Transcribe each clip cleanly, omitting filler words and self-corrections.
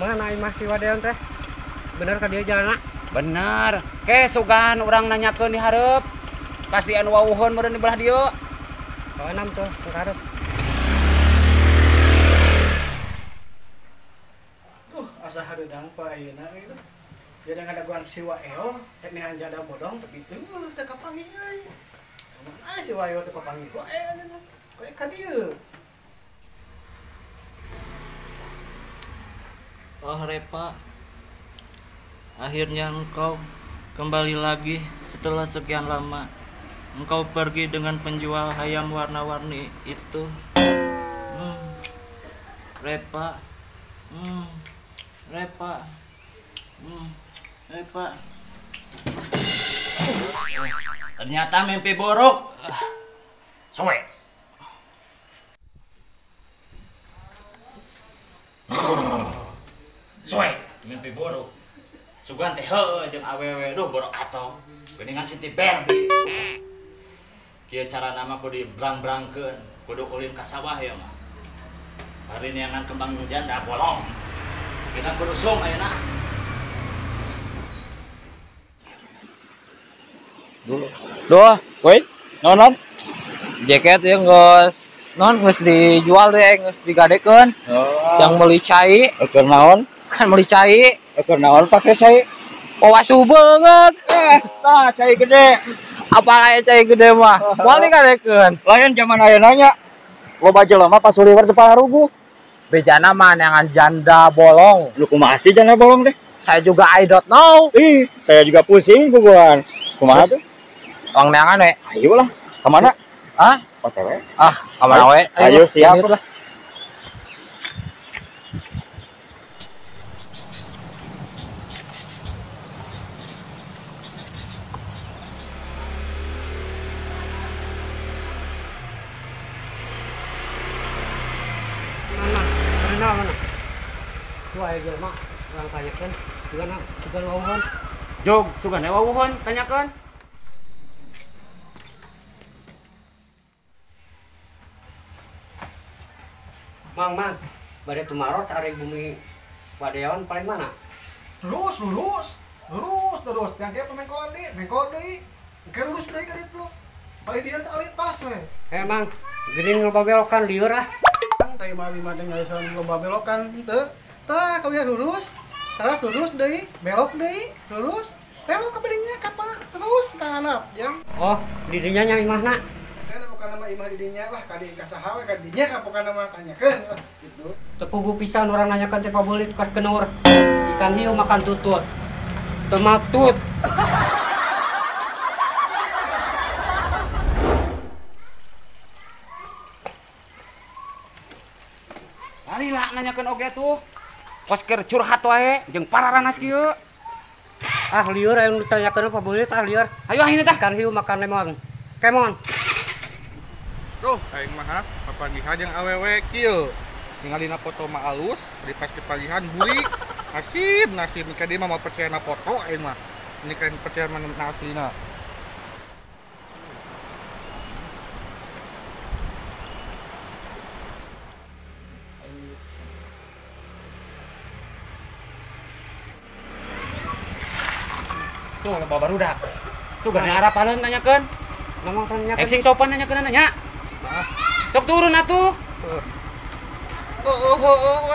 Mana imah si Wadeon teh? Bener ka dieu jalanna? Bener. Ke sugan urang nanyakeun di hareup. Pasti anu wawuheun meureun di belah dieu. Oh, enam tuh, ke hareup. Duh, asa hareudang pa ayeuna ieu. Jadi ngadaguan si Waeo, rek neangan janda bodong tapi teu teu kapanggih euy. Mana si Waeo teu kapanggih wae cenah. Koe ka dieu. Oh Repa, akhirnya engkau kembali lagi setelah sekian lama. Engkau pergi dengan penjual ayam warna-warni itu. Repa, Repa, Repa. Ternyata mimpi buruk. Soe. Soe, mimpi buruk. Sugan teh heueuh jeung awewe duh borok atoh. Geuningan Siti Barbie. Kieu carana mah kudu dibrang-brangkeun, kudu ulin ka sawah ya mah. Bari neangan kembang janda bolong. Kita kudu sung ayeuna. Duh, woi, non jaket ya geus non geus dijual deh, geus digadekeun. Oh. Yang meuli cai, keur naon? Kan meuli cai, keur naon pake cai? Oh, asuh banget. Tah cai gede. Apa aya cai gede mah? Moal digadekeun. Lain zaman ayeuna nya. Loba jelema pasuliwer teu paruguh. Bejana mah neangan janda bolong. Lu kumaha sih janda bolong teh? Saya juga I don't know. Ih, saya juga pusing puguan. Kumaha tuh? Orang neangan we. Ayo lah. Kemana? Hah? OTW. Ah, kemana we? Ayo siap lah. Mana? Mana mana? Tuh aya jelema urang tanyakeun, sugan sugan wawuheun. Jog, sugan wawuheun tanyakeun. Mang, mang, bade tumaros ari bumi Wadeon paling mana? Terus lurus, lurus terus. Yang dia pemengkolan deui, mengkol deui. Engke lurus deui ka ditu. Paling dieu teh alitas we. Eh, Mang, geuning loba belokan lieur ah. Mang, teh mah lima teh ngalisan loba belokan henteu. Tah, kuliah lurus, terus lurus deui, belok deui, lurus, belok ka badinya ka terus ka handap, jang. Oh, di dinya nya imahna. Bukan nama imah didinya lah, kadi ka saha we ka dinya bukan nama tanyakeun lah gitu. Teu puguh pisan urang nanyakeun teh pabeuli tukas kenur. Ikan hiu makan tutut. Teu matut. Lila nanyakeun oge tuh. Kos keur curhat wae jeung pararanas kieu. Ah lieur aya nu ditanyakeun pabeuli ah lieur. Ayo ayeuna tah. Ikan hiu makan lemon. Kemon. Duh, aing mah papanggihan jeung awewe kieu. Ningalina foto mah alus, di pas dipanggihan burik. Nasib, nasib ka dieu mah moal percaya na foto aing mah. Ini kan percaya mana na aslina. Tuh loba barudak. Sugan arapaleun nanyakeun. Ngomong tanyakeun. Sing sopan nanyakeun nanya. Cok turun atuh. Oh.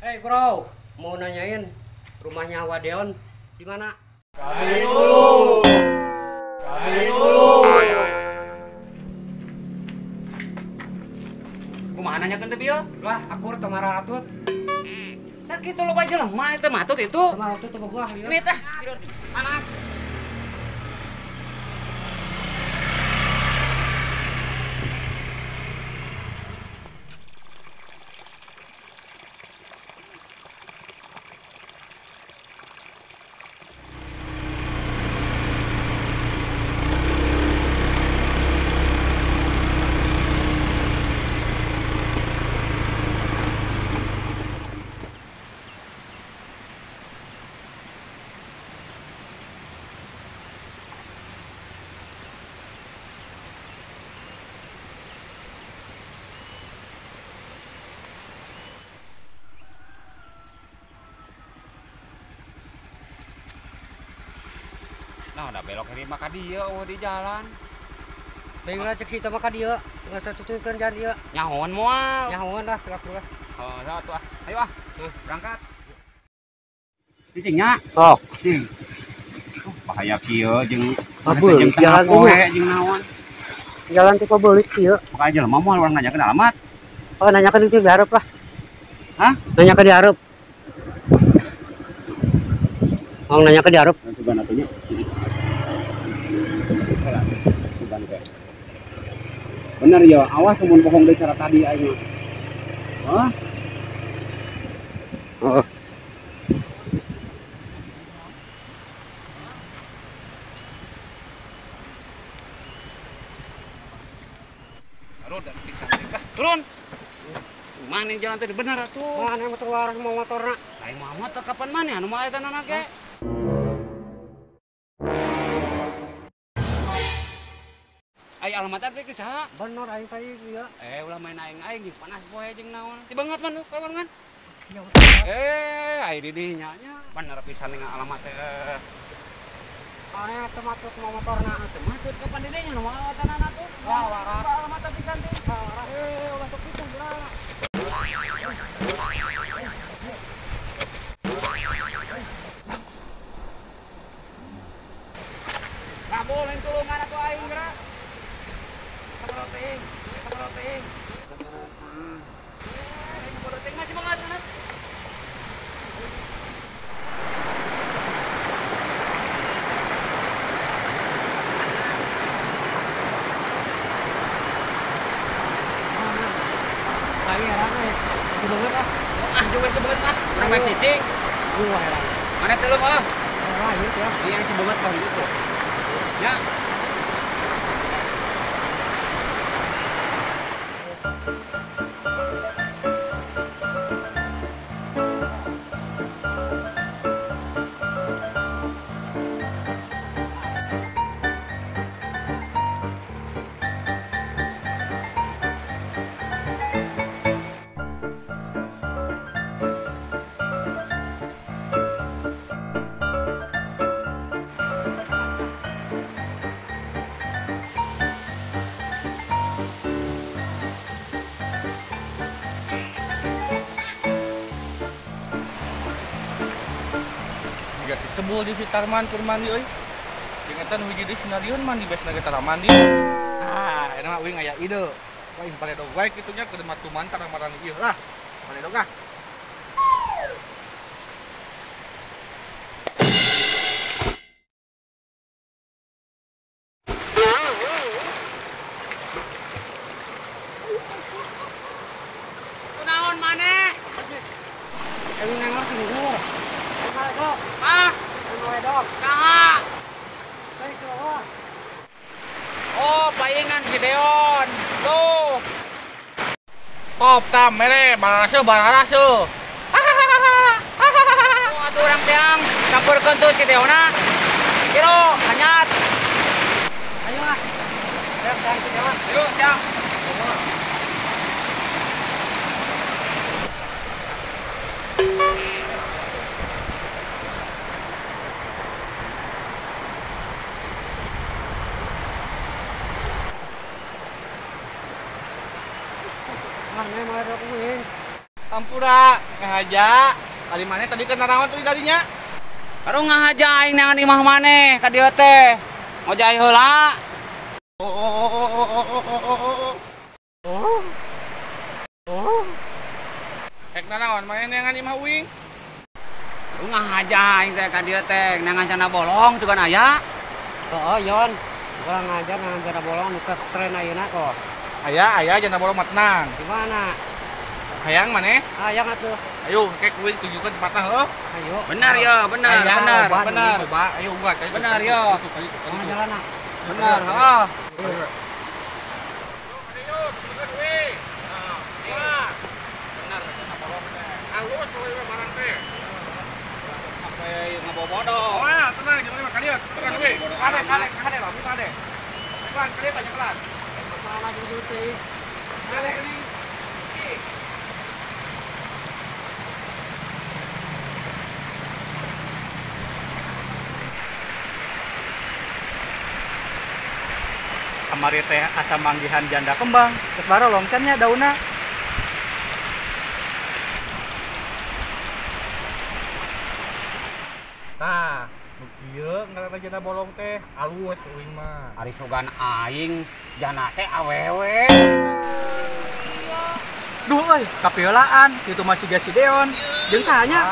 Hey bro, mau nanyain rumahnya Wadeon di mana? Kali dulu. Kumaha nanyakeun teh bieu? Lah, akur teu mararatut. Sakitu loba jelema eta matut itu. Teu maratut teu bogoh lieur. Ini teh panas. Nah, udah belok kiri mah ka dieu eueuh di jalan. Deui lah cek si eta mah ka dieu, geus satuturkeun jalan dieu. Nyahoan moal. Nyahoan lah kira-kira. Oh, satu ah. Ayo ah. Berangkat. Cicing nya. Oh, cicing. Bahaya kieu jeung jeung jalan poe jeung naon. Jalan teh pabeulit kieu. Maka jelema moal urang nanyakeun alamat. Oh, nanyakeun itu di hareup lah. Hah? Nanyakeun di hareup. Mau nanyakeun di hareup. Sugan atuh nya. Sugan teh. Bener ya, awas mun bohong deui cara tadi aing mah. Hah? Heeh. Turun. Mana jalan tadi bener atuh. Mana motor waras mau motorna. Lain mah motor kapan mana anu mah eta nana ge. Ai alamat teh ke saha? Bener aing tadi ieu. Ulah main aing-aing jeung panas poe jeung naon. Ti banget man kawan kan. Ai di dinya nya. Bener pisan dengan alamat teh. Ane teu matut mau motorna. Teu matut kapan di dinya nu mah eta nana tuh. Wah, waras. Alamat teh pisan teh. Ulah sok pisan geura. Kabul lain tulungan atuh aing geura. Sabaroting, sabaroting. Sabaroting masih banget kan? Ah, juga sebanget mat. Urang mah cicing. Wah, heran. Mana teh lu mah? Wah, ieu ya. Yang sebanget mah itu. Ya. Sebul di si Tarman keur mandi euy. Jeung eta nu hiji deui sinarion mandi besna ge tara mandi. Ah, eta mah uing aya ide. Wah, paledog wae kitu nya keur matuman tara marani ieu lah. Paledog ah. Kunaon maneh? Euy nengor tinggur. Ah, saha? Oh, paingan si Deon. Tuh. Top tam mere bararaseuh bararaseuh. Oh, atuh urang tiang campurkeun tuh si Deona. Kiro, hanyat. Ayo ah. Ayo tiang si Deon. Ayo, siap. Ampura ngahaja kali maneh tadi kan narawan tuh dadinya. Baru ngahaja aing neangan imah maneh ka dieu teh. Ngojay heula. Oh. Hek narawan maneh neangan imah uing. Baru ngahaja aing teh ka dieu teh neangan cana bolong sugan aya. Heeh, Yon. Gua ngahaja neangan cana bolong nu tren ayeuna kok. Aya, aya jana bolong mah tenang. Di mana? Hayang maneh? Hayang atuh. Ayo, kek kuwi tunjukkan tempatna heuh. Ayo. Benar ya, benar, benar, benar. Ayo ugat, ayo. Benar ya. Mana jalanna? Benar, heeh. Ayo, tunjukkan we. Nah, benar jana bolong teh. Halus we barang teh. Sampai ngabobodo. Wah, tenang jangan mah ka dieu. Tenang we. Kade, kade, kade lah, kade. Pelan, kade banyak pelan. Mana gitu teh. Kade ini. Kamari teh asa manggihan janda kembang, geus barolong can nya daunna. Tah, nu kieu ngaranna janda bolong teh alus uing mah. Ari sugan aing jana teh awewe. Duh euy, kapiolaan kitu masih si Deon. Jeung sahanya?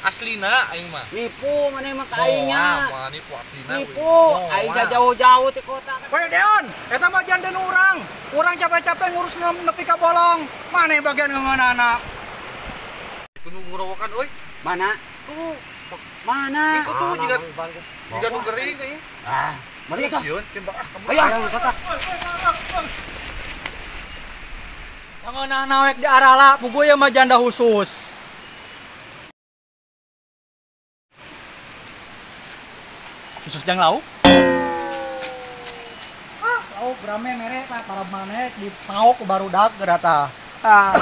Aslina aing mah. Nipu maneh mah ka aingnya. Moal nipu aslina. Nipu aing jauh-jauh ti kota. Weh Deon, eta mah janda nu urang. Urang capek-capek ngurus nepi ka bolong. Maneh bagian ngeunana. Itu nu ngorowokan euy. Mana? Tuh. Mana? Itu tuh jiga jiga nu gering euy. Ah, mari tuh. Sieun tembak ah kamu. Ayo, kota. Ngeunana wek di arala, puguh ieu mah janda khusus. Khusus jang lauk. Ah, lauk rame mere tah para maneh di paok barudak geura tah. Ah.